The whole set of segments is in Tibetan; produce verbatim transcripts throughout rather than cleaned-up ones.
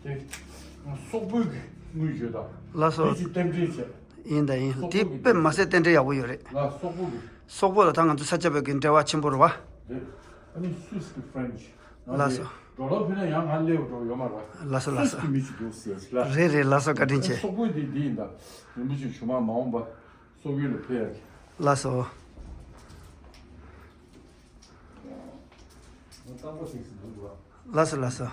དེ། སོག་པོའི་གི་དངུལ་ཡོད་དམ། ལགས་སོ། དེ་ཅིག་རྟེན་འབྲེལ་བྱས། ཡིན་དང་ཡིན། སོག་དེ་པོ་གི་དཔེ་མ་ཟད་རྟེན་འབྲེལ་ཡག་པོ་ཡོད་རེད། ལ་སོག་པོ་གི། སོག་པོ་ལ་ད་ང་ཚོ་ས་སྐྱ་པའི་གི་འབྲེལ་བ་ཆེན་པོ་རེད་བ། རེད། ཨ་ནི་སུད་སི་གི་ཧྥ་རན་ཆི། ལགས་སོ། འགྲོ་ལོག་ཕེབས་ན་ཡང་ང་སླེབས་འགྲོ་ཡོད་མ་རེད་བ། ལགས་སོ་ལགས་སོ། སུད་སི་གི་མི་ཅིག་འདུག་ཟེར་ལ། རེད་རེད། ལགས་སོ། བཀའ་དྲིན་ཆེ། སོག་པོ་དེ་འདི་ཡིན་ད། རིན་པོ་ཆེ་ཞུ་མ་མ་འོངས་པ། སོག་ཡུལ་ལ་ཕེབས་ཡག་གི། ལགས་སོ། ལགས་སོ་ལགས་སོ།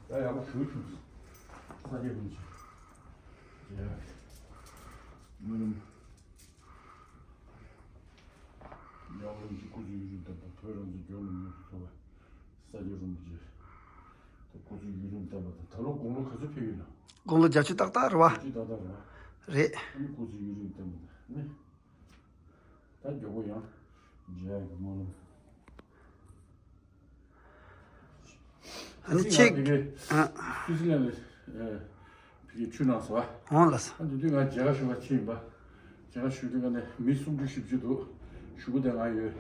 ཡ་ཡག་པོ་ཞུ་ཞུ། ས་སྐྱ་རིན་པོ་ཆེ། ཡ། སྨོན་ལམ། ཡང་རིན་པོ་ཆེ་སྐུ་ཚེ་ཡུན་རིང་བརྟན་པ། བོད་རང་བཙན་ལྗོངས་ལ་མྱུར་དུ་ཐོབ་པ། ས་སྐྱ་རིན་པོ་ཆེ་ད་སྐུ་ཚེ་ཡུན་རིང་བརྟན་པ་དང་། ད་ལོ་དགུང་ལོ་ག་ཚོད་ཕེབས་ཡོད་ན། དགུང་ལོ་བརྒྱད་ཅུ་ཏག་ཏག་རེད་བ། བརྒྱད་ཅུ་ཏག་ཏག་རེད་བ། རེད། ཨ་ནི་སྐུ་ཚེ་ཡུན་རིང་བརྟན་པ་དང་ནི། ད་མགྱོགས་པོ་ཡང་མཇལ་ཡག་གི་སྨོན་ལམ། ཨ་ནི་ཁྱེད། ཨ། སུད་སི་ལན་ལ་ཕ་གིར་ཆུ་ནང་སོ། འོང་ལགས་སོ། ཨ་དེ་དུས་ང་མཇལ་ཁ་ཞུ་བ་ཕྱིན་པ། མཇལ་ཁ་ཞུ་དུས་ཀ་ནས་མི་སུམ་ཅུ་བཞི་བཅུ་འདུག་ཞུ་གི་དེ་ང་ཡོད།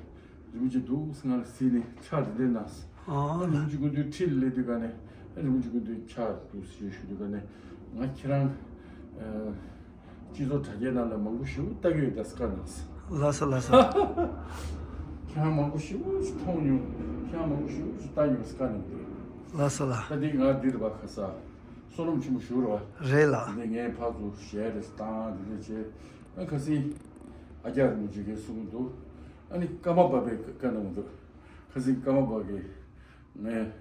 རིན་པོ་ཆེ་འདུག་ང་ལ་གཟིགས་ནས་ཕྱག་དེ་འདྲ་གནང་། ཨོ། རིན་པོ་ཆེ་སྐུ་མདུན་འཁྲིས་ལ་སླེབས་དུས་ཀ་ནས་རིན་པོ་ཆེ་སྐུ་མདུན་ཕྱག་འདུག་ཞེས་ཞུ་དུས་ཀ་ནས་ང་ཁྱེད་རང་། སྤྱི་ཚོགས་དྲ་རྒྱའི་ནང་ལ་མང་པོ་ཞིག་ལྟ་གི་ཡོད་ད་ཟེར་བཀའ་གནང་སོང་། ལགས་སོ་ལགས་སོ། ཁྱེད་རང་མང་པོ་ཞིག་མཐོང་མྱོང་། ཁྱེད་རང་མང་པོ་ཞིག་ལྟ་མྱོང་ཟེར་བཀའ་གནང་འདུག་ལགས་སོ་ལགས། ད་འདི་ང་འདིར་བ་ཁ་ས་བསོད་ནམས་ཆེན་པོ་ཞུ་ར་བ། རེད་ལགས། འདི་ངའི་ཕར་ཚུར་ཞལ་རེ་བཏང་འདི་འདྲ་བྱས། ཨ་ཁ་སང་ཨ་ཀྱ་རིན་པོ་ཆེ་གིས་གསུངས་འདུག་ཨ་ནི་ཀརྨ་པ་པའི་བཀའ་གནང་འདུག་ཁ་སང་ཀརྨ་པ་གིས་ངས་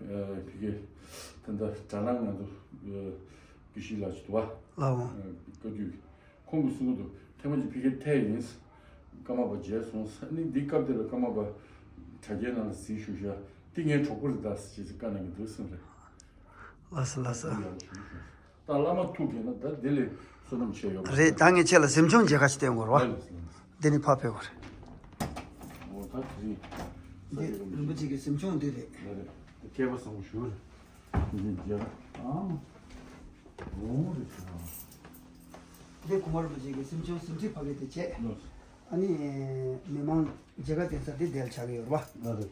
ཕ་གི་ད་ལྟ་དྲ་ལམ་ང་ཚོ་དགེ་བཤེས་ལགས་ཅིག་འདུག་བ། ལགས་འོང་། བཀའ་བརྒྱུད། ཁོང་གིས་གསུངས་འདུག་ཐེངས་མ་གཅིག་ཕ་གིར་ཐད་ཡིན། ཀརྨ་པ་མཇལ་སོང་། ཨ་ནི་འདི་སྐབས་དེ་ལ་ཀརྨ་པ་དྲ་རྒྱའི་ནང་ལ་གཟིགས་ཞུ་ཤག་འདི་ངའི་གྲོགས་པོ་རེད་ད་ཟེར་བྱས་བཀའ་གནང་གི་འདུག་གསུངས་རེད། ལགས་སོ་ལགས་སོ། ད་བླ་མ་ཐུགས་དགྱེས་ན་ད་དེ་ལས་བསོད་ནམས་ཆེ་ཡོད་པ། རེད། ད་ངས་ཁྱེད་ལ་གཟིམ་ཆུང་མཇལ་ཁ་ཞིག་སྟོན་དགོས་རེད་བ། ལགས་ལགས་ལགས། འདི་ནས་ཕར་ཕེབས་དགོས་རེད། འོ་ད་དེ་རིང་། འདི་རིན་པོ་ཆེ་གི་གཟིམ་ཆུང་འདི་རེད། ལགས་རེད། ད་སྐལ་བ་བཟང་པོ་ཞུ་རེད། འདི་མཇལ་ཁ་ཨང་། འོང་རེད་ཤག་འདི་གོང་མ་རིན་པོ་ཆེ་གི་གཟིམ་ཆུང་གཟིམ་ཁྲི་ཕ་གི་དེ་བྱས། ལགས། ཨ་ནི་མི་མང་མཇལ་ཁ་བསྟེན་ས་དེ་དེ་ལ་ཆགས་ཀྱི་ཡོད་རེད་བ། ལགས་རེད།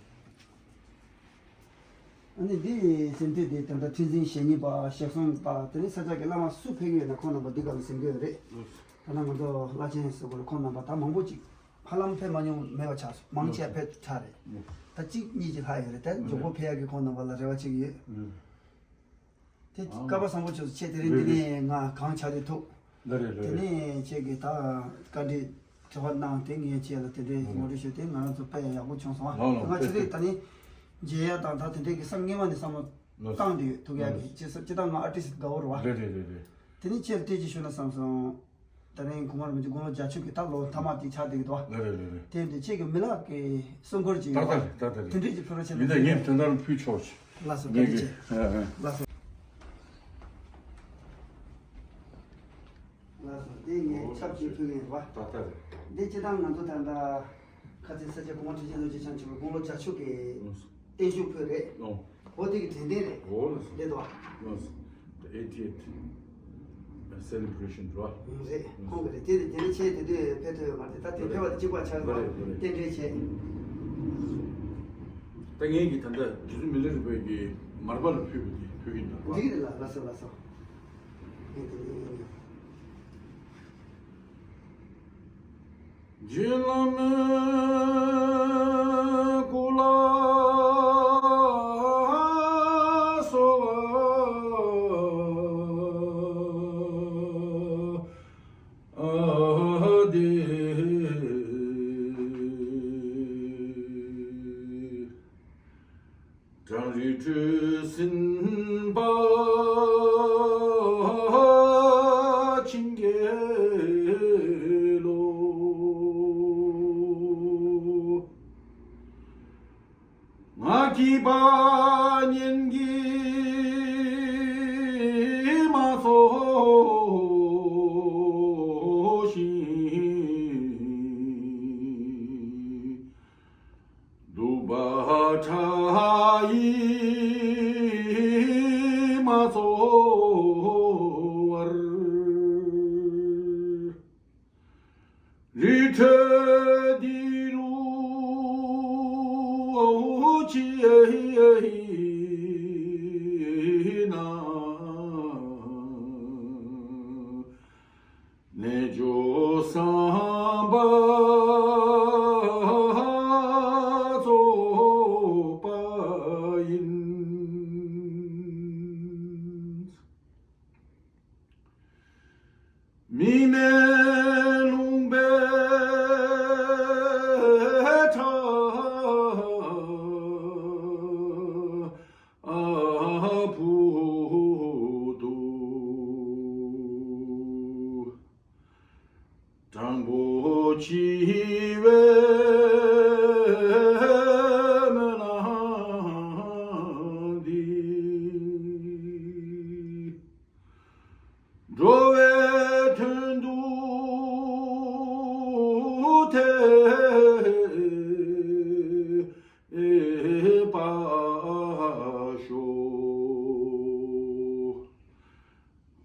ཨ་ནི་འདི་གཟིམ་ཐིག་འདི་ད་ལྟ་ཁྲི་འཛིན་ཞེ་གཉིས་པ་ཞབས་གསུམ་པ་དེ་ནི་ས་སྐྱ་གི་བླ་མ་སུ་ཕེབས་ཀྱི་ཡོད་ན་ཁོང་རྣམ་པ་འདི་སྒང་ལ་གཟིམ་གྱི་ཡོད་རེད། ད་ལྟ་ང་ཚོ་བླ་ཆེན་ཟེར་དགོས་རེད། ཁོང་རྣམ་པ་ད་མང་པོ་ཅིག་ཧ་ལམ་ཕེབས་མ་མྱོང་མེད་པ་ཆགས་སོང་། མང་ཆེ་བ་ཕེབས་ཚར་རེད། ད་གཅིག་གཉིས་ཅིག་ལྷག་ཡོད་རེད། ད་མགྱོགས་པོ་ཕེབས་ཡག་གི་ཁོང་རྣམ་པ་ལ་རེ་བ་བྱེད་ཀྱི་ཡོད། དེ་སྐལ་བ་བཟང་པོ་བྱོས་སོང་། ཁྱེད་དེ་རིང་འདི་ནས་ང་གང་བྱ་རེ་ཐུག་ལགས་རེད་ལགས་དེ་རེད། ནས་ཁྱེད་ཀྱིས་ད་བཀའ་འདྲི་དྲི་བ་གནང་། དེ་ངས་ཁྱེད་ལ་དེ་འདྲའི་ངོ་སྤྲོད་ཞུས་ཏེ་ང་རང་ཚོ་དཔེ་ཡག་པོ་བྱུང་སོང་ཨ། ལགས་ལགས། ང་ཕྱི་དཔེ་དེ་དེ་ད་ནི་མཇལ་ཡ་དང་ད་དེ་འདྲའི་གི་སང་སྔོན་མ་ནས་བསམ་བློ་ལགས་བཏང་བསྡད་ཡོད། ཐུག་ཡ་གི་ལགས་ཅི་ས་ཅི་ལྟར་ང་ཨར་ཊིསི་དགའ་བོ་རེད་བ། རེད་རེད་རེད་རེད། དེ་ནི་ཁྱེད་ལ་སྐད་ཅིག་ཞུ་ན་བསམ་སོང་། ད་རིང་གོང་མ་རིན་པོ་ཆེ་དགུང་ལོ་བརྒྱད་ཅུ་གི་ད་ལོ་མཐའ་མ་དེ་ཆགས་བསྡད་ཀྱི་འདུག་བ། ལགས་རེད་ལགས་རེད། དེ་འདི་ཁྱེད་ཀྱི་མི་ལག་གི་གསུང་འཁོར་ཅིག་ཡོད་པ། ད་ལྟ་རེད་ད་ལྟ་རེད། དེ་འདྲས་ཀྱི་ཕུལ་རོགས་བྱེད། ཡིན་ད་ངས་དོན་དག་ལ་ཕུལ་ཆོག་ཅིག་ལགས་སོ། བཀའ་དྲིན་ཆེ། ཨ་ཨ། ལགས་སོ། ལགས་སོ། དེ་ངས་ཆབས་ཅིག་ཕུལ་གྱི་ཡིན་པ། ད་ལྟ་རེད། འདི་སྤྱི་བཏང་ང་ཚོ་ད་ལྟ་ཁ་ཚན་ས་སྐྱ་གོང་མ་ཁྲི་ཆེན་རྡོ་རྗེ་འཆང་ཆེན་པོའི་དགུང་ལོ་བརྒྱད་ཅུ་གི་ལགས་སོ། བརྟན་བཞུགས་ཕུལ་རེད། ཨོ། འོ་དེ་གི་དྲན་རྟེན་རེད། འོ་ལགས་སོ། འདི་དོ། ལགས་སོ། The eightieth celebration རོ། ཨུམ་རེད། ཁོང་གི་རེད། དེ་དེ་ནི་ཆེད་དེ་དུས་ཕེབས་ཐུབ་ཡོད་མ་རེད། ད་དེ་ཕེབས་པ་དེ་གཅིག་པ་ཆགས་སོང་། རེད་རེད། རྟེན་འབྲེལ་བྱས། ད་ངས་ཀྱི་ད་ལྟ་རྗེ་བཙུན་མི་ལ་རས་པའི་གི་མར་པ་ལ་ཕུལ་བ་དེ་ཕུལ་གྱི་འདུག་རོ། འགྲིག་གི་རེད་ལགས། ལགས་སོ་ལགས་སོ། ངས་དེ་ནི་ཡིན་ཡིན། རྗེ་བླ་མའི་སྐུ་ལ་གསོལ་བ་འདེབས། སྤྲང་རི་ཁྲོད་ཟིན་པ་བྱིན་གྱིས་རློབས། ངག་གི་པ་སྙན་གྱིས་མ་ཚོགས་ཤིང་། གདུག་པ་ཁྲག་ཡིས་ ཅི་ན་ནེ་ཇོ་སམ་བྷ་ཙོ་པ་ཡིན། མིག་མེ་ལུང་པའི་ཕྲ་ཕུག་ཏུ། སྤྲང་པོ་འཆི་བའི་སྨོན་ལམ་འདི། འགྲོ་བའི་དོན་དུ་ཐེབས་པར་ཤོག།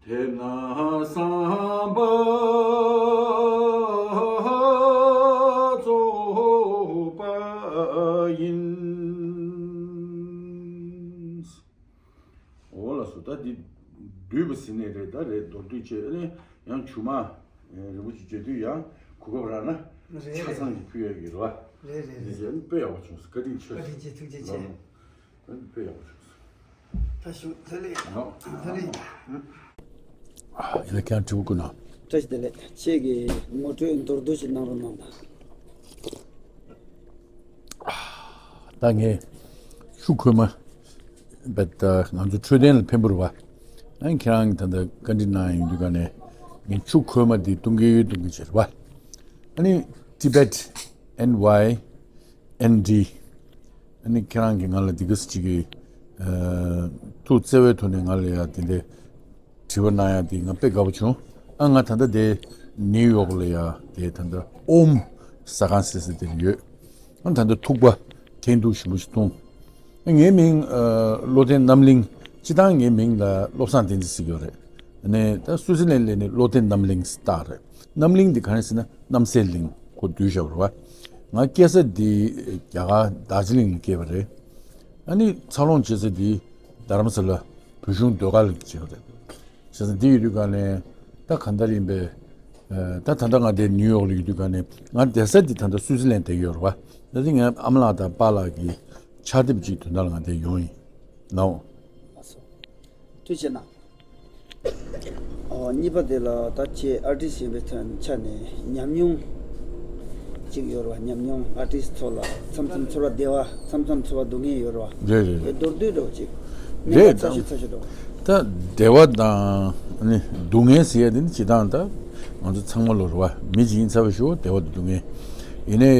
དེས་ན་སམ་བྷ་ཙོ་པ་ཡིན། འོ་ལགས་སོ། ད་འདི་བསྡུས་པ་ཟིན་ནས་རེད། ད་རེད། མདོར་བསྡུས་བྱས་ནས་ཡང་ཆུང་མ་རིན་པོ་ཆེ་མཇལ་དུས་ཡང་གོ་སྐབས་རག་ན་རེད། ཆ་ཚང་གི་ཕུལ་ཡག་གི་རེད་བ། རེད་རེད། འདི་རེད། བྱས་ནས་དཔེ་ཡག་པོ་བྱུང་སོང་། བཀའ་དྲིན་ཆེ། བཀའ་དྲིན་ཆེ། ཐུགས་རྗེ་ཆེ། ལགས་སོ། དཔེ་ཡག་པོ་བྱུང་སོང་། ཐུགས་རྗེ་ཆེ། ལགས་སོ། ཡིན་ན་ཁྱེད་རང་དྲི་བ་བཀོད་ན། བཀྲ་ཤིས་བདེ་ལེགས། ཁྱེད་ཀྱི་ངོ་སྤྲོད་མདོར་བསྡུས་ཤིག་གནང་རོགས་གནང་དང་། ད་ངས་ཤུགས་ཁོལ་མ་བེད། ང་ཚོ་འཕྲོད་བསྟེན་ལ་ཕན་པོ་རེད་བ། ཨ་ནི་ཁྱེད་རང་གིས་ད་ལྟ་བཀའ་འདྲི་གནང་ཡོང་དུས་ག་ནས་ངས་ཤུགས་ཁོལ་མ་འདི་གཏོང་གི་ཡོད། གཏོང་གི་བྱེད་རེད་བ། ཨ་ནི་Tibet N Y N D། ཨ་ནི་ཁྱེད་རང་གིས་ང་ལ་འདི་ག་ས་ཅིག་གི་ཐུགས་བརྩེ་བའི་ཐོག་ནས་ང་ལ་ཡ་དེ་འདྲའི་དྲི་བ་གནང་ཡ་དེ་ང་དཔེ་དགའ་པོ་བྱུང་། ཨ་ང་ད་ལྟ་དེ་ནིའུ་ཡོག་ལ་ཡ་དེ་ད་ལྟ་ཨོམ་ཟ་ཁང་ཟེར་ས་དེར་ཡོད། ཨ་ད་ལྟ་ཐུག་པ་འཐེན་ཐུག་ཞིམ་པོ་ཞིག་འཐུང་། ངའི་མིང་ཨ་བློ་ལྡན་རྣམ་གླིང་། སྤྱིར་བཏང་ངའི་མིང་ལ་བློ་བཟང་བསྟན་འཛིན་ཟེར་གྱི་ཡོད་རེད། ཨ་ནི་ད་སུའི་ཙི་ལན་སླེབས་ནས་བློ་ལྡན་རྣམ་གླིང་ཟེར་བཏགས་རེད། རྣམ་གླིང་འདི་ག་རེ་ཟེར་ན་གནམ་སའི་གླིང་ཁོ་བསྡུས་བཞག་པ་རེད་བ། ང་སྐྱེས་ས་འདི་རྒྱ་གར་རྡོ་རྗེ་གླིང་ལ་སྐྱེས་པ་རེད། ཨ་ནི་འཚར་ལོངས་བྱེད་ས་འདི་རྡ་རམ་ས་ལ་བོད་གཞུང་ཟློས་གར་ལ་སྐྱེས་པ་རེད། བྱས་ཙང་འདི་ཡོད་དུས་ག་ནས་ད་གང་ལྟར་ཡིན་པས། ཨ་ད་ད་ལྟ་ང་འདིར་ནིའུ་ཡོག་ལ་ཡོད་དུས་ག་ནས་ང་བསྡད་ས་འདི་ད་ལྟ་སུའི་ཙི་ལན་བསྡད་ཡོད་རེད་བ། ད་འདི་ངའི་ཨ་མ་ལགས་དང་པཱ་ལགས་ཀྱི་ཕྱག་དེབ་ཅིག་དོན་དག་ལ་ང་འདིར་ཡོང་ཡིན་ནའོ། ཐུགས་རྗེ་གནང་། ཨོ། གཉིས་པ་དེ་ལ་ད་ཁྱེད་ཨར་ཊིསི་ཡིན་པའི་ཐོག་ཆ་ནས་ཉམས་མྱོང་ཅིག་ཡོད་རེད་བ། ཉམས་མྱོང་ཨར་ཊིསི་ཚོ་ལ་མཚམས་མཚམས་ཚོར་བ་བདེ་བ། མཚམས་མཚམས་ཚོར་བ་སྡུག་བསྔལ་ཡོད་རེད་བ། རེད་རེད་རེད། མདོར་བསྡུས་འདྲ་བོ་ཅིག་གནས་རེད། སྟངས་ཚ་ཤོས་ཚ་ཤོས་འདྲ་བོ། ད་བདེ་བ་དང་ནི་སྡུག་བསྔལ་ཟེར་ཡ་དེ་ནི་སྤྱིར་བཏང་ད་ང་ཚོ་ཚང་མ་ལོ་རེད་བ། མི་ཅིག་ཡིན་ཚར་བའི་ཞོར་བདེ་བ་དང་སྡུག་བསྔལ་ཡིན་ནའི་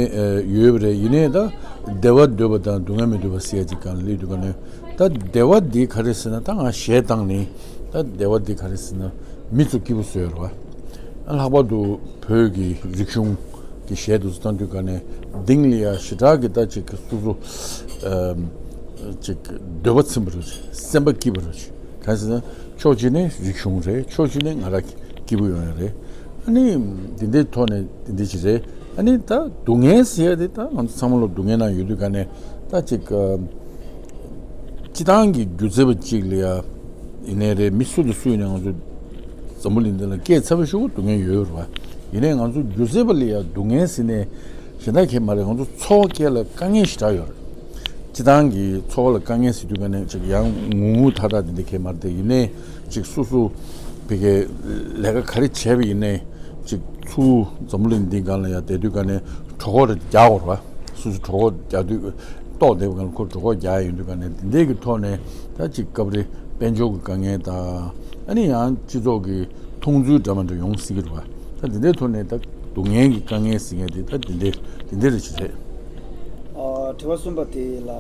ཡོད་པ་རེད། ཡིན་ནའི་ད་བདེ་བ་འདོད་པ་དང་སྡུག་བསྔལ་མི་འདོད་པ་ཟེར་ཡ་ཅིག་གང་ལ་སླེབས་དུས་ག་ནས་ད་བདེ་བ་འདི་ག་རེ་ཟེར་ན། ད་ང་གཞས་བཏང་ནས་ད་བདེ་བ་འདི་ག་རེ་ཟེར་ན་མི་ཚོ་སྐྱིད་པོ་བཟོས་རེད་བ། ལྷག་པར་དུ་བོད་ཀྱི་རིག་གཞུང་གི་གཞས་དེ་ཚོ་བཏང་དུས་ག་ནས་གཏིང་ལ་ཡ་ཞེ་དྲག་གི་ད་ཅིག་གི་སོ་སོ་ཅིག་འདོད་པ་ཚིམ་པ་རེད། སེམས་པ་སྐྱིད་པ་རེད། གང་ཟེར་ན་ཕྱོགས་གཅིག་ནས་རིག་གཞུང་རེད། ཕྱོགས་གཅིག་ནས་ང་རང་སྐྱིད་པོ་ཡོང་ཡ་རེད། ཨ་ནི་འདི་འདྲའི་ཐོག་ནས་འདི་འདྲ་ཅིག་རེད། ཨ་ནི་ད་སྡུག་བསྔལ་ཟེར་ཡ་དེ་ད་ང་ཚོ་ཚང་མ་ལོ་སྡུག་བསྔལ་ནང་ཡོད་དུས་ག་ནས་ད་ཅིག་སྤྱིར་བཏང་གི་སྒྱུ་རྩལ་པ་ཅིག་ལ་ཡ་ཡིན་ནའི་རེད། མི་སུ་དང་སུ་ཡིན་ནའི་ང་ཚོ་འཛམ་བུ་གླིང་འདི་ལ་སྐྱེས་ཚར་བའི་ཤུགས་སྡུག་བསྔལ་ཡོད་རེད་བ། ཡིན་ནའི་ང་ཚོ་སྒྱུ་རྩལ་པ་ལ་ཡ་སྡུག་བསྔལ་ཟེར་ནས་གཞན་དག་གས་མ་རེད། ང་ཚོ་འཚོ་བ་སྐྱེལ་ལ་དཀའ་ངལ་ཞེ་དྲག་ཡོད་རེད། སྤྱིར་བཏང་གི་འཚོ་བ་ལ་དཀའ་ངལ་ཟེར་དུས་ག་ནས་ཅིག་ཡང་ངུ་ངུ་ཐག་ཐག་དེ་འདྲ་གས་མ་རེད་དེ། ཡིན་ནའི་ཅིག་སོ་སོ་བི་གའི་ལས་ཀ་ག་རེ་བྱས་པ་ཡིན་ནའི་ཅིག་ཚུར་འཛམ་བུ་གླིང་འདི་སྒང་ལ་ཡ་བསྡད་དུས་ག་ནས་གྲོད་ཁོག་རེ་རྒྱག་དགོས་རེད་བ། སོ་སོ་གྲོད་ཁོག་རྒྱག་དུས་ལྟོགས་བསྡད་པ་ག་ལ་ཁོ་གྲོད་ཁོག་རྒྱག་ཡོང་དུས་ག་ནས་འདི་འདྲའི་གི་ཐོག་ནས་ད་ཅིག་སྐབས་རེ་དཔལ་འབྱོར་གྱི་དཀའ་ངལ་དང་། ཨ་ནི་ཡང་སྤྱི་ཚོགས་ཀྱི་མཐོང་ཚུལ་འདྲ་མི་འདྲ་ཡོང་སྲིད་ཀྱི་རེད་བ། ད་འདི་འདྲའི་ཐོག་ནས་ད་སྡུག་བསྔལ་གྱི་དཀའ་ངལ་ཟེར་མཁན་དེ་ད་འདི་འདྲའི་འདི་འདྲའི་རེ་ཞིག་རེད། ཨ། དྲི་བ་གསུམ་པ་དེ་ལ།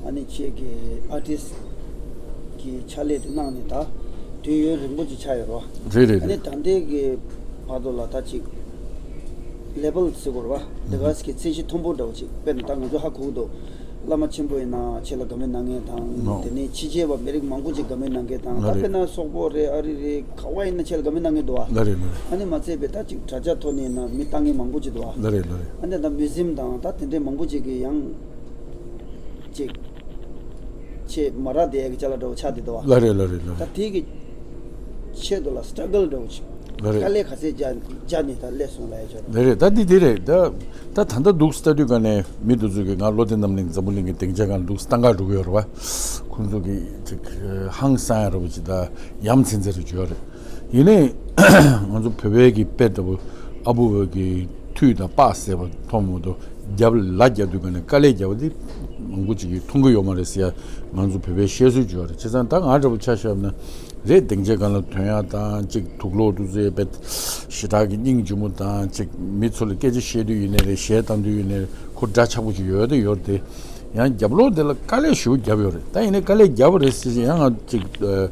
ཨ་ནི་ཁྱེད་ཀྱིས་ཨར་ཊིསི་གི་ཕྱག་ལས་དེ་གནང་ནས་ད་དུས་ཡུན་རིང་པོ་ཅིག་ཆགས་ཡོད་རེད་བ། རེད་རེད་ཨ་ནི་རེད། ད་ལྟའི་གི་བར་དུ་ལ་ད་ཅིག་ལེ་བལ་ཟེར་དགོས་རེད་བ། ལེ་བལ་གྱི་ཚད་གཞི་མཐོན་པོ་འདྲ་བོ་ཅིག། དཔེར་ན་ད་ང་ཚོ་ཧ་གོ་གི་འདུག། བླ་མ་ཆེན་པོ་ཡིན་ན་ཁྱེད་ལ་དགའ་མོས་གནང་མཁན་དང་། ནོ། དེ་ནས་ཕྱི་རྒྱལ་བ་མི་རིགས་མང་པོ་ཅིག་དགའ་མོས་གནང་མཁན་དང་། ལ་ད་རེད། དཔེར་ན་སོག་པོ་རེད། ཨ་རི་རེད། ག་བ་ཡིན་ན་ཁྱེད་ལ་དགའ་མོས་གནང་མཁན་འདུག་བ། ལ་རེད་ལ་རེད། ཨ་ནི་མ་ཚད་པའི་ད་ཅིག་དྲ་རྒྱ་ཐོག་ནས་ཡིན་ན་མི་ལྟ་མཁན་མང་པོ་ཅིག་འདུག་བ། ལ་རེད་ལ་རེད། ཨ་ནི་ད་མིའུ་ཛིམ་དང་ད་དེ་འདྲའི་མང་པོ་ཅིག་གི་ཡང་། ཅིག་ཆེས་མ་རག་དེ་ཡ་གི་ཅ་ལག་འདྲ་བོ་ཆགས་བསྡད་འདུག་བ། ལ་རེད་ལ་རེད་ལ་ད་རེད། དེ་གི་ཆེད་དུ་ལ་སི་ཊྲ་གལ་འདྲ་བོ་ཅིག་ལ་རེད། དཀའ་ལས་ག་ཚད་རྒྱག་རྒྱག་ནས་ད་སླེབས་སོང་ལ་ཡ་ཅོ། ལ་རེད། ད་འདི་འདི་རེད། ད་ད་ད་ལྟ་འདུག་ལྟ་དུས་ག་ནས་མི་འདི་ཚོ་གི་ང་བློ་བདེ་རྣམ་གླིང་འཛམ་བུ་གླིང་གི་སྡིངས་ཆ་སྒང་འདུག་སྟངས་ཀ་འགྲོ་གི་ཡོད་རེད་བ། ཁོང་ཚོ་གི་ཅིག་ཧང་སང་ཡ་རེད་བ། ཅིག་ད་ཡ་མཚན་ཚ་རུ་བྱོས་རེད། ཡིན་ནའི་ང་ཚོ་བོད་པའི་གི་དཔེ་ལྟ་བུ་ཨ་བུ་བོད་ཀྱི་མཐུ་དང་དཔའ་ཟེར་བ་མཐོང་མ་ཐུབ། རྒྱབ་ལ་རྒྱབ་དུས་ག་ནས་དཀའ་ལས་རྒྱབ་པ་དེ་མང་པོ་ཅིག་གིས་མཐོང་གི་ཡོད་མ་རེད་ཟེར་ཡ་ང་ཚོ་བོད་པའི་བཤད་སྲོལ་ཅིག་ཡོད་རེད། བྱས་ཙང་ད་ང་འདྲ་པོ་ཆ་བཞག་ན་རེད། སྡིངས་ཆའི་སྒང་ལ་ཐོན་ཡ་དང་ཅིག་དུག་ལོག་དུ་བཟོས་པའི་ཞེ་དྲག་གི་སྙིང་རྗེ་མོ་དང་ཅིག་མི་ཚོ་ལ་སྐད་ཆ་བཤད་དུས་ཡིན་ནའི་རེད། གཞས་བཏང་དུས་ཡིན་ནའི་རེད། ཁོ་འདྲ་ཆགས་པོ་ཅིག་ཡོད་དེ་ཡོད་དེ། ཡང་རྒྱབ་ལོགས་དེ་ལ་དཀའ་ལས་ཞེ་པོ་བརྒྱབ་ཡོད་རེད། ད་ཡིན་ནའི་དཀའ་ལས་བརྒྱབ་པ་རེད་ཟེར་བཞིན་ཡང་ང་ཅིག་ཨ་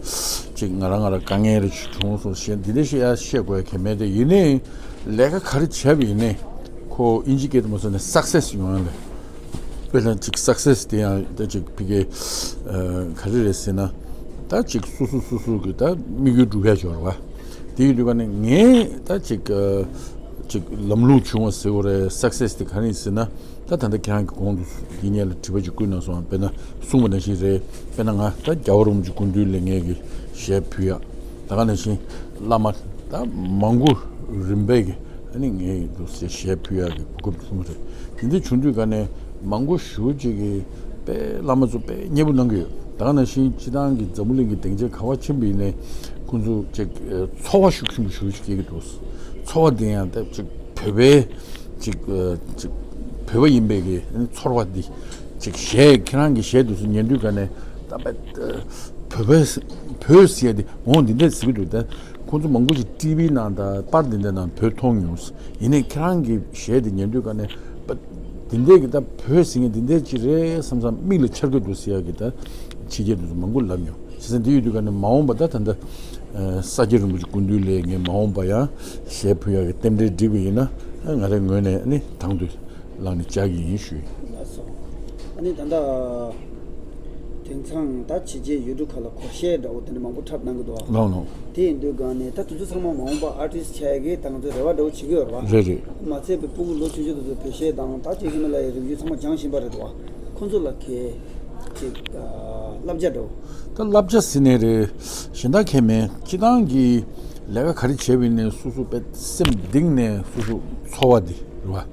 ཅིག་ང་རང་ང་རང་དཀའ་ངལ་རེ་ཞིག་བྱུང་སོང་ཞེས་འདི་འདྲ་ཞིག་ཡང་བཤད་དགོས་ཡ་གལ་མེད་དེ། ཡིན་ནའི་ལས་ཀ་ག་རེ་བྱས་པ་ཡིན་ནའི་ཁོ་ཨིན་ཇི་སྐད་དུ་མ་སོང་ནས་སག་སེ་སི་ཡོང་ཡ་ལས། དཔེར་ན་ཅིག་སག་སེ་སི་དེ་ཡང་ད་ཅིག་ཕ་གི་ཨ་ག་རེ་རེད་ཟེར་ན། ད་ཅིག་སོ་སོ་སོ་སོ་གི་ད་དམིགས་ཡུལ་འགྲུབ་ཡ་ཅིག་ཡོད་རེད་བ། དེ་ཡིན་དུས་ག་ནས་ངས་ད་ཅིག་ཨ་ཅིག་ལམ་ལྷོང་བྱུང་བ་ཟེར་བ་རེད། སག་སེ་སི་དེ་ག་རེ་ཡིན་ཟེར་ན། ད་ད་ལྟ་ཁྱེད་རང་གི་གོང་དུ་འདི་སྔོན་ལ་དྲི་བ་ཅིག་བསྐུར་གནང་སོང་། དཔེར་ན་གསུངས་པ་ནང་བཞིན་རེད། དཔེར་ན་ང་ད་རྒྱལ་བ་རིན་པོ་ཆེ་སྐུ་མདུན་ལ་ངས་གི་ཞལ་ཕུལ་ཡ། ད་ག་ནང་བཞིན་བླ་མ་ད་མང་པོ་རིམ་པས་གི་ཨ་ནི་ངས་འདུག་ཟེར་ཞལ་ཕུལ་ཡ་གི་གོ་སྐབས་བྱུང་བ་རེད། དེ་འདྲ་བྱུང་དུས་ག་ནས་མང་པོ་ཞེ་པོ་ཅིག་གི་དཔེ་བླ་མ་ཚོ་དཔེ་མཉེས་པོ་གནང་གི་ཡོད། ད་ག་ནང་བཞིན་སྤྱི་བཏང་གི་འཛམ་བུ་གླིང་གི་སྡིངས་ཆ་ག་པར་ཕྱིན་པ་ཡིན་ནའི་ཁོང་ཚོ་ཅིག་ཚོར་བ་ཤུགས་ཆེན་པོ་ཞེ་པོ་ཅིག་སྐྱེ་གི་འདུག་ཚོར་བ་དེ་ཡང་ད་ཅིག་བོད་པའི་ཅིག་ཨ་ཅིག་བོད་པ་ཡིན་པའི་གི་ཚོར་བ་འདི་ཅིག་གཞས་ཁྱེད་རང་གི་གཞས་འདི་ཚོ་ཉན་དུས་ག་ནས་ད་བོད་པའི་བོད་ཟེར་ཡ་འདི་འོང་འདི་འདྲ་ཟེར་གི་འདུག་ད་ཁོང་ཚོ་མང་པོ་ཞིག་ཊི་ཝི་ནང་དང་པར་འདི་འདྲ་ནང་བོད་མཐོང་མྱོང་། ཡིན་ནའི་ཁྱེད་རང་གི་གཞས་འདི་ཉན་དུས་ག་ནས་པ་འདི་འདྲའི་གི་ད་བོད་ཟེར་མཁན་འདི་འདྲའི་ཅིག་རེད་བསམ་བསམ་མིག་ལ་འཆར་གི་འདུག་ཟེར་ཡ་གི་ད་ཕྱི་རྒྱལ་འདི་ཚོ་མང་པོ་ལབ་མྱོང་། བྱས་ཙང་འདི་ཡོད་དུས་ག་ནས་མ་འོངས་པ་ད་ད་ལྟ་ཨ་ས་སྐྱ་རིན་པོ་ཆེ་སྐུ་མདུན་ལ་ངས་མ་འོངས་པ་ཡང་གཞས་ཕུལ་ཡག་གི་རྟེན་འབྲེལ་འགྲིག་པ་ཡིན་ན་ཨ་ང་རའི་ངོས་ནས་ཨ་ནི་དང་དུ་བླངས་ནས་བཅར་གྱི་ཡིན་ཞུ་ཡིན། ལགས་སོ། ཨ་ནི་ད་ལྟ་དེང་སང་ད་བྱས་རྗེས་ཡུ་ཊུབ་ཁག་ལ་གོ་ཤེས་འདྲ་བོ་དེ་འདྲ་མང་པོ་འཁྲབ་གནང་གི་འདུག་བ། ལགས་ལགས། དེ་ཡིན་དུས་ག་ནས་ད་དེ་ཚོ་ཚང་མ་མ་འོངས་པ་ཨར་ཊིསི་ཆགས་ཡག་གི་ད་ང་ཚོས་རེ་བ་འདྲ་བོ་བྱེད་ཀྱི་ཡོད་རེད་བ། རེད་རེད། མ་ཚད་པའི་སྤུ་གུ་ལོ་ཆུང་ཆུང་དེ་ཚོ་བོད་གཞས་དང་ད་ཅིག་ཧི་མ་ལ་ཡའི་རིག་གཞུང་ཚང་མ་སྦྱང་བཞིན་པ་རེད་འདུག་བ། ཁོ་ཚོ་ལ་གལ་ཅིག་ཨ་བསླབ་བྱ་འདྲ་བོ། ད་བསླབ་བྱ་ཟེར་ནའི་རེད། གཞན་དག་གལ་མེད། སྤྱི་བཏང་གི་ལས་ཀ་ག་རེ་བྱས་པ་ཡིན་ནའི་སོ་སོ་དཔེ་སེམས་གཏིང་ནས་སོ་སོ་ཚོར་བ་འདི་རེད་བ།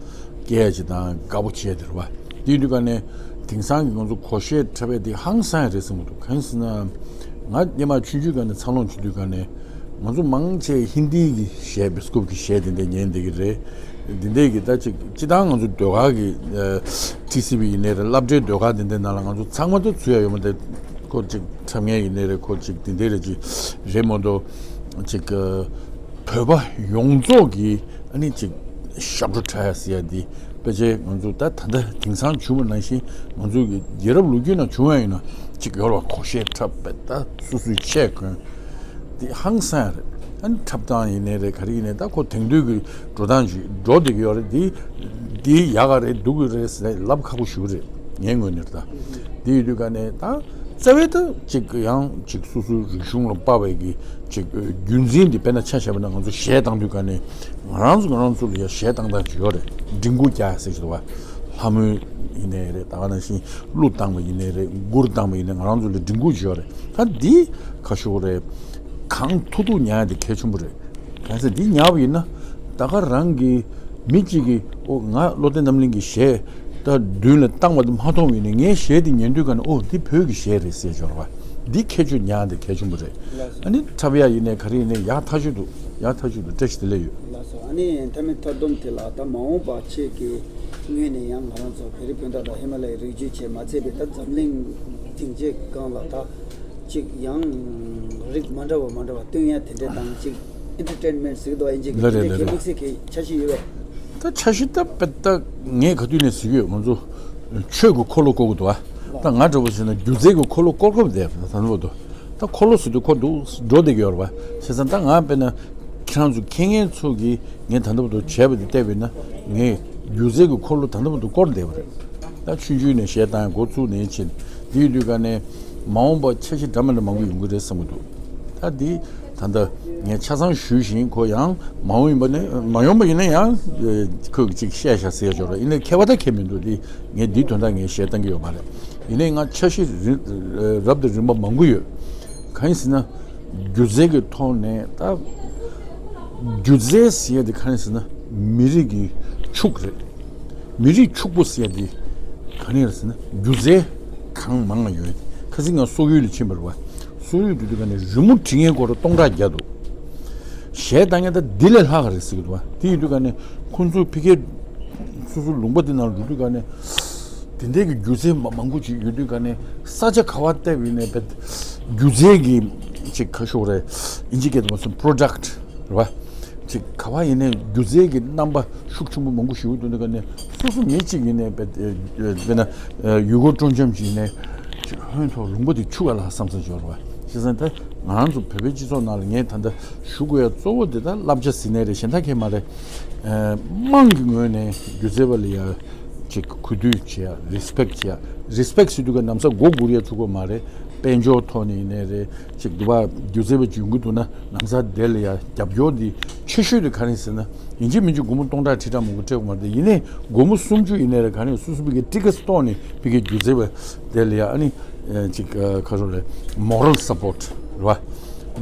སྐྱེ་ཡ་ཅིག་དང་དགའ་པོ་བྱས་དེ་རེད་བ། དེ་ཡིན་དུས་ག་ནས་དེང་སང་གི་ང་ཚོ་གོ་ཤེས་འཁྲབ་པའི་དེ་ཧང་སང་ཡ་རེད་བསམ་གི་འདུག་གང་ཡིན་ཟེར་ན། ང་སྔོན་མ་ཆུང་ཆུང་ག་ནས་འཚར་ལོངས་བྱེད་དུས་ག་ནས་ང་ཚོ་མང་ཆེ་ཧིན་དིའི་གི་གཞས་བི་སི་ཀོབ་ཀྱི་གཞས་དེ་འདྲ་ཉན་བསྡད་ཀྱི་རེད། འདི་འདྲའི་གི་ད་ཅིག་སྤྱི་བཏང་ང་ཚོ་ཟློས་གར་གི་ཨ་ཊི་སི་ཝི་ཡིན་ནའི་རེད། སློབ་གྲྭའི་ཟློས་གར་འདི་འདྲའི་ནང་ལ་ང་ཚོ་ཚང་མ་ད་ཚུད་ཡ་ཡོད་མ་རེད། ཁོ་ཅིག་འཁྲབ་མཁན་ཡིན་ནའི་རེད། ཁོ་ཅིག་འདི་འདྲའི་རེད་ཅིག་རེད་མ་གཏོགས་ཅིག་ཨ་བོད་པ་ཡོངས་རྫོགས་ཀྱི་ཨ་ནི་ཅིག་ཞབས་བྲོ་འཁྲབ་ཡ་ཟེར་ཡ་འདི་ཕལ་ཆེར་ང་ཚོ་ད་ད་ལྟ་དེང་སང་བྱུང་བ་ནང་བཞིན་ང་ཚོ་གི་རྒྱལ་རབས་ལོ་རྒྱུས་ནང་བྱུང་ཡ་ཡིན་ན་ཅིག་ཡོད་རེད་བ། གོ་ཤེས་འཁྲབ་པའི་ད་སོ་སོའི་ཆས་གོན། འདི་ཧང་སང་རེད། ཨ་ནི་འཁྲབ་སྟངས་ཡིན་ནའི་རེད། ག་རེ་ཡིན་ནའི་ད་ཁོ་དེང་དུས་ཀྱི་འགྲོ་སྟངས་ཅིག་འགྲོ་བསྡད་ཀྱི་ཡོད་རེད། འདི་འདི་ཡག་ག་རེད་སྡུག་གི་རེད་ཟེར་ལབ་ཁག་པོ་ཞིག་རེད། ངའི་ངོས་ནས་ད་འདི་ཡོད་དུས་ག་ནས་ད་རྩ་བའི་ད་ཅིག་ཡང་ཅིག་སོ་སོའི་རིག་གཞུང་ལ་དཔག་པའི་གི་ཅིག་རྒྱུན་འཛིན་འདི་དཔེར་ན་ཆ་བཞག་པ་ན་ང་ཚོ་གཞས་བཏང་དུས་ག་ནས་ང་རང་ཚོ་ང་རང་ཚོ་ལ་ཡ་གཞས་བཏང་སྟངས་ཅིག་ཡོད་རེད། མགྲིན་གུ་རྒྱག་ཟེར་གྱི་འདུག་བ། ལྷ་མོ་ཡིན་ནའི་རེད། ད་ག་ནང་བཞིན་གླུ་བཏང་བ་ཡིན་ནའི་རེད། མགུར་བཏང་བ་ཡིན་ནའི་ང་རང་ཚོ་ལ་མགྲིན་གུ་ཅིག་ཡོད་རེད། ད་འདི་ཁ་ཤོག་རེད། གང་ཐུབ་ཐུབ་ཉར་ཡ་དེ་གལ་ཆེན་པོ་རེད། གང་ཟེར་འདི་ཉར་བ་ཡིན་ན་ད་ག་རང་གི་མི་གཅིག་གིས་ཨོ་ང་བློ་བདེ་རྣམ་གླིང་གི་གཞས་ད་མདུན་ལ་བཏང་བ་དེ་མ་མཐོང་བ་ཡིན་ན་ངའི་གཞས་དེ་ཉན་དུས་ག་ནས་ཨོ་འདི་བོད་ཀྱི་གཞས་རེད་ཟེར་འབྱོར་བ། འདི་ཁྱད་ཆོས་ཉར་ཡ་དེ་གལ་ཆེན་པོ་རེད། ལགས་སོ། ཨ་ནི་འཁྲབ་ཡ་ཡིན་ནའི་ག་རེ་ཡིན་ནའི་ཡག་ཐག་ཆོད་འདུག་ཡག་ཐག་ཆོད་འདུག་བཀྲ་ཤིས་བདེ་ལེགས་ཡོད། ལགས་སོ། ཨ་ནི་མཐའ་མའི་མཐའ་སྡོམ་དེ་ལ་ད་མ་འོངས་པ་ཁྱེད་ཀྱི་ངོས་ནས་ཡང་ང་རང་ཚོ་བོད་རིགས་སྤུན་ཟླ་དང་ཧི་མ་ལ་ཡའི་རིགས་རྒྱུད་བཅས་མ་ཚད་པའི་ད་འཛམ་གླིང་སྡིངས་ཆའི་སྒང་ལ་ད་ཅིག་ཡང་རིགས་མ་འདྲ་བ་མ་འདྲ་བ་སྟོན་ཡ་དེ་འདྲས་དང་ཅིག་ཨེན་ཊར་ཊེན་མེན་ཊི་ཟེར་གི་འདུག་ཨིན་ཇི་གི་ལ་དེ་རེད་འདྲས་ལ་ཁྱེད་རེད། དམིགས་བསལ་གྱི་འཆར་གཞི་ཡོད་པས། ད་འཆར་གཞི་ད་དཔེ་ད་ངས་ག་དུས་ནས་ཟེར་གྱི་ཡོད། ང་ཚོ་ཆོས་ཀྱི་འཁོར་ལོ་བསྐོར་གྱི་འདུག་ཨ། ད་ང་འདྲ་བོ་ཟེར་ན་སྒྱུ་རྩལ་གྱི་འཁོར་ལོ་བསྐོར་སྐབས་དེ་ད་ལྟ་བར་དུ་ད་འཁོར་ལོ་ཟེར་དུས་ཁོ་འདུག་འགྲོ་བསྡད་ཀྱི་ཡོད་རེད་པ། བྱས་ཙང་ད་ང་དཔེར་ན་ཁྱེད་རང་ཚོ་མཁས་མཁན་ཚོ་གིས་ངས་ད་ལྟ་བར་དུ་བྱས་པ་དེ་བལྟས་པས་ན་ངས་སྒྱུ་རྩལ་གྱི་འཁོར་ལོ་ད་ལྟ་བར་དུ་བསྐོར་བསྡད་པ་རེད། ད་ཆུང་ཆུང་ནས་གཞས་བཏང་ཡ་འགོ་བཙུགས་ནས་ཕྱིན་འདི་ཡོད་དུས་ག་ནས་མ་འོངས་པ་འཆར་གཞི་འདྲ་མི་འདྲ་མང་པོ་ཡོང་གི་རེད་བསམ་གྱི་འདུག་ད་འདི་ད་ལྟ་ངས་ཆ་ཚང་ཞུས་ཤིང་ཁོ་ཡང་མ་འོངས་ཡིན་པ་ནས་མ་ཡོང་པ་ཡིན་ན་ཡང་ཁོས་ཅིག་བཤད་བཞག་ཟེར་ཡ་ཅིག་ཡོད་རེད། ཡིན་ནའི་ཁྱད་པར་ད་ཁྱད་མི་འདུག་འདི་ངས་འདིའི་དོན་དག་ངས་གཞས་བཏང་གི་ཡོད་མ་རེད། ཡིན་ནའི་ང་འཆར་གཞི་རི་རབ་དང་རིམ་པ་མང་པོ་ཡོད། གང་ཡིན་ཟེར་ན། སྒྱུ་རྩལ་གྱི་ཐོག་ནས་ད། སྒྱུ་རྩལ་ཟེར་ཡ་དེ་གང་ཡིན་ཟེར་ན། མི་རིགས་ཀྱི་ཕྱུག་རེད། མི་རིགས་ཕྱུག་པོ་ཟེར་ཡ་དེ་ག་ནས་རེད་ཟེར་ན། སྒྱུ་རྩལ་གང་མང་ང་ཡོད། ཁ་སང་ང་སོག་ཡུལ་ལ་ཕྱིན་པ་རེད་བ། སོག་ཡུལ་དུས་དུས་ག་ནས་རི་མོ་བྲིས་མཁན་སྐོར་སྟོང་ཕྲག་བརྒྱ་འདུག་གཞས་བཏང་མཁན་ད་འདི་ལས་ལྷག་ག་རེད་ཟེར་གི་འདུག་བ། དེ་ཡིན་དུས་ག་ནས་ཁོང་ཚོ་ཕ་གིའི་སོ་སོ་ལུང་པ་འདི་ནང་འགྲོ་དུས་ག་ནས། དེ་འདྲའི་གི་སྒྱུ་རྩལ་མ་མང་པོ་ཅིག་ཡོད་དུས་ག་ནས། ས་ཆ་ག་བ་བལྟས་པ་ཡིན་ནའི་བེད། སྒྱུ་རྩལ་གྱི་ཅིག་ག་ཤོག་རེད། ཨིན་ཇི་སྐད་དུ་མ་སོང་པྲོ་ཌག་རེད་བ། ཅིག་ག་བ་ཡིན་ནའི་སྒྱུ་རྩལ་གྱི་རྣམ་པ་ཤུགས་ཆེན་པོ་མང་པོ་ཞིག་ཡོད་དུས་ག་ནས། སོ་སོ་མི་གཅིག་ཡིན་ནའི་བེད། དཔེར་ན་ཡུལ་སྐོར་སྤྲོ་འཆམ་ཅིག་ཡིན་ནའི། ཅིག་ཧོན་ཐོག་ལུང་པ་དེ་ཕྱུག་ག་ལ་བསམ་བསམ་ཞིག་ཡོད་རེད་བ། བྱས་ཙང་ད་ང་རང་ཚོ་བོད་པའི་སྤྱི་ཚོགས་ནང་ལ་ངས་ད་ལྟ་ཞུ་དགོས་ཡ་གཙོ་བོ་དེ་ད་བསླབ་བྱ་ཟེར་ནའི་རེད། གཞན་དག་གང་ཡང་མ་རེད། དམངས་ཀྱི་ངོས་ནས་སྒྱུ་རྩལ་པ་ལ་ཡ། ཅིག་གུས་འདུད་བྱེད་ཡ། རི་སི་པེག་བྱེད་ཡ། རི་སི་པེག་ཟེར་དུས་ག་ནམ་ས་མགོ་སྒུར་ཡ་ཚུགས་པ་མ་རེད། དཔལ་འབྱོར་ཐོག་ནས་ཡིན་ནའི་རེད། ཅིག་འདི་བ་སྒྱུ་རྩལ་པ་ཅིག་ཡོང་གི་འདུག་ན་ནམ་ས་དེ་ལ་ཡ་རྒྱབ་སྐྱོར་འདི་ཆེ་ཤོས་དེ་ག་རེ་ཟེར་ན། ཡིན་གཅིག་མིན་གཅིག་སྒོར་མོ་སྟོང་ཕྲག་ཁྲི་ཕྲག་མང་པོ་སྤྲད་དགོས་མ་རེད། ཡིན་ནའི་སྒོར་མོ་སུམ་ཅུ་ཡིན་ནའི་རེད། ག་ནས་སོ་སོ་ཕ་གི་ཊི་ཀེ་ཊི་གཏོང་ནས་ཕ་གི་སྒྱུ་རྩལ་པ་དེ་ལ་ཡ་ཨ་ནི་ཅིག་ཁ་ཤོར་རེད། མོ་རལ་སབ་པོར་ཊི་རེད་བ།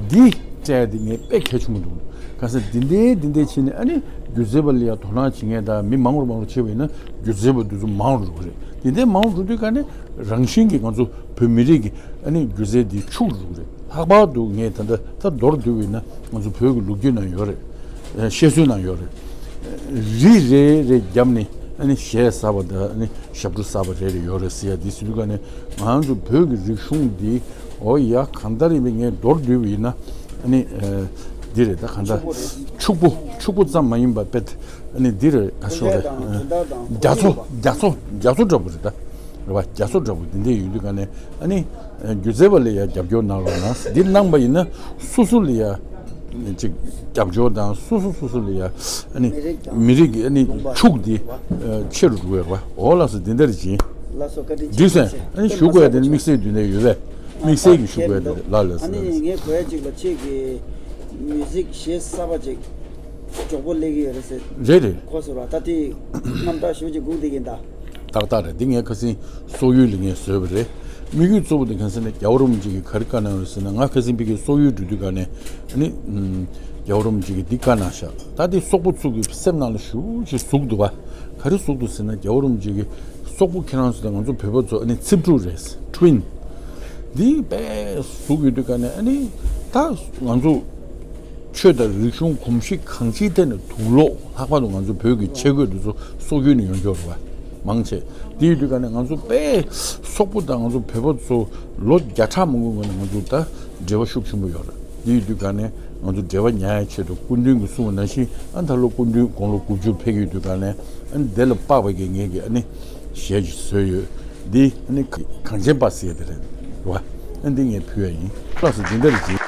འདི་སྤྲད་དེ་ངས་དཔེ་གལ་ཆེན་པོ་འདུག་ག་ས་འདི་འདྲའི་འདི་འདྲའི་བྱས་ནས་ཨ་ནི་སྒྱུ་རྩལ་པ་ལ་ཡ་དོ་སྣང་བྱེད་མཁན་དང་མི་མང་རུ་མང་རུ་ཕྱིན་པ་ཡིན་ན་སྒྱུ་རྩལ་པ་འདི་ཚོ་མང་རུ་འགྲོ་གི་རེད། འདི་འདྲའི་མང་རུ་འགྲོ་དུས་ག་ནས་རང་བཞིན་གྱིས་ང་ཚོ་བོད་མི་རིགས་ཀྱི་ཨ་ནི་སྒྱུ་རྩལ་འདི་ཕྱུག་རུ་འགྲོ་གི་རེད། ལྷག་པར་དུ་ངས་ད་ལྟ་ད་མདོར་བསྡུས་པ་ཡིན་ན་ང་ཚོ་བོད་ཀྱི་ལོ་རྒྱུས་ནང་ཡོད་རེད། ཨ་བཤད་སྲོལ་ནང་ཡོད་རེད། རི་རེ་རེ་བརྒྱབ་ནས་ཨ་ནི་གཞས་ཟ་བ་དང་ཨ་ནི་ཞབས་བྲོ་ཟ་བ་རེ་རེ་ཡོད་རེད་ཟེར་ཡ་འདི་ཟེར་དུས་ག་ནས་ང་ཚོ་བོད་ཀྱི་རིག་གཞུང་འདི་འོ་ཡ་གང་ལྟར་ཡིན་པའི་ངས་མདོར་བསྡུས་པ་ཡིན་ན་ཨ་ནི་ཨ་འདི་རེད། ད་གང་ལྟར་ཕྱུག་པོ་ཕྱུག་པོ་ཙམ་མ་ཡིན་པ་དཔེ་ཨ་ནི་འདི་རེད། ག་ཤོག་རེད། རྒྱ་མཚོ་རྒྱ་མཚོ་རྒྱ་མཚོ་འདྲ་པོ་རེད་ད། རེད་བ། རྒྱ་མཚོ་འདྲ་པོ་འདི་འདྲ་ཡོད་དུས་ག་ནས་ཨ་ནི་སྒྱུ་རྩལ་པ་ལ་ཡ་རྒྱབ་སྐྱོར་གནང་རོགས་གནང་། འདི་གནང་པ་ཡིན་ན་སོ་སོ་ལ་ཡ་ཅིག་རྒྱབ་སྐྱོར་དང་སོ་སོ་སོ་སོ་ལ་ཡ་ཨ་ནི་མི་རིགས་ཀྱི་ཨ་ནི་ཕྱུག་འདི་ཆེ་རུ་འགྲོ་བའི་རེད་བ། འོ་ལགས་སོ། འདི་འདྲ་རེད་ཅིང་འགྲིག་སོང་། ཨ་ནི་ཞུ་དགོས་ཡ་དེ་ནི་དམིགས་བསལ་འདི་ནས་ཡོད་པས། དམིགས་བསལ་གྱི་ཞུ་དགོས་ཡ་དེ་རེད། ལགས་ལགས་སོ། ཨ་ནི་ངས་གོ་ཡ་གཅིག་ལ་ཁྱེད་ཀྱི་མིའུ་ཟིག་གཞས་གསར་པ་ཅིག་མགྱོགས་པོ་སླེབས་ཀྱི་ཡོད་རེད་ཟེར། རེད་རེད། གོ་སོང་ར། ད་དེ་རྣམ་ཐར་ཞུ་ཅིག་སྒུག་བསྡད་ཀྱིན་ད། ཏག་ཏག་རེད། འདི་ངས་ཁ་སང་སོག་ཡུལ་ལ་ངས་བཟོས་པ་རེད། དམིགས་ཡུལ་གཙོ་བོ་དེ་གང་ཟེར་ན་རྒྱལ་བ་རིན་པོ་ཆེ་གིས་ག་རེ་བཀའ་གནང་ཡོད་ཟེར་ན། ང་ཁ་སང་ཕ་གིར་སོག་ཡུལ་འགྲོ་དུས་ག་ནས་ཨ་ནི་རྒྱལ་བ་རིན་པོ་ཆེ་གིས་འདི་བཀའ་གནང་ཤག་ད་དེ་སོག་པོ་ཚོ་གི་སེམས་ནང་ལ་ཞེ་པོ་ཅིག་ཟུག་འདུག་ག་ག་རེ་ཟུག་འདུག་ཟེར་ན་རྒྱལ་བ་རིན་པོ་ཆེ་གིས་སོག་པོ་ཁྱེད་རང་ཚོ་དང་ང་ཚོ་བོད་པ་ཚོ་ཨ་ནི་རྩིབ་དྲུག་རེད། ཊུ་ཝིན། འདི་དཔེ་ཟུག་ཡོད་དུས་ག་ནས་ཨ་ནི་ད་ང་ཚོ་ཆོས་དང་རིག་གཞུང་གོམས་གཤིས་གང་ཅིའི་ཐད་ནས་དུག་ལོག་ལྷག་པར་དུ་ང་ཚོ་བོད་ཀྱི་ཆས་གོས་འདི་ཚོ་སོག་ཡུལ་ནས་ཡོང་གི་ཡོད་རེད་བ། མང་ཆེ། དེ་ཡོད་དུས་ག་ནས་ང་ཚོ་དཔེ་སོག་པོ་དང་ང་ཚོ་བོད་པ་ཚོ་ལོ་བརྒྱ་ཕྲག་མང་པོའི་སྔོན་ནས་ང་ཚོ་ད་འབྲེལ་བ་ཤུགས་ཆེན་པོ་ཡོད་རེད། དེ་ཡོད་དུས་ག་ནས་ང་ཚོ་འབྲེལ་བ་ཉར་ཡའི་ཆེད་དུ་སྐུ་མདུན་གྱིས་གསུངས་པ་ནང་བཞིན་ཨ་ད་ལོ་སྐུ་མདུན་དགུང་ལོ་དགུ་བཅུ་ཕེབས་ཀྱི་ཡོད་དུས་ག་ནས་ཨ་ནི་དེ་ལ་དཔག་པའི་གི་ངེད་ཀྱི་ཨ་ནི་གཞས་ཅིག་བཟོས་ཡོད། འདི་ཨ་ནི་གངས་ཅན་པ་ཟེར་ཡ་དེ་རེད་བ། ཨ་འདི་ངས་ཕུལ་ཡ་ཡིན། ལགས་སོ། འདི་འདྲ་རེད་ཅིང་།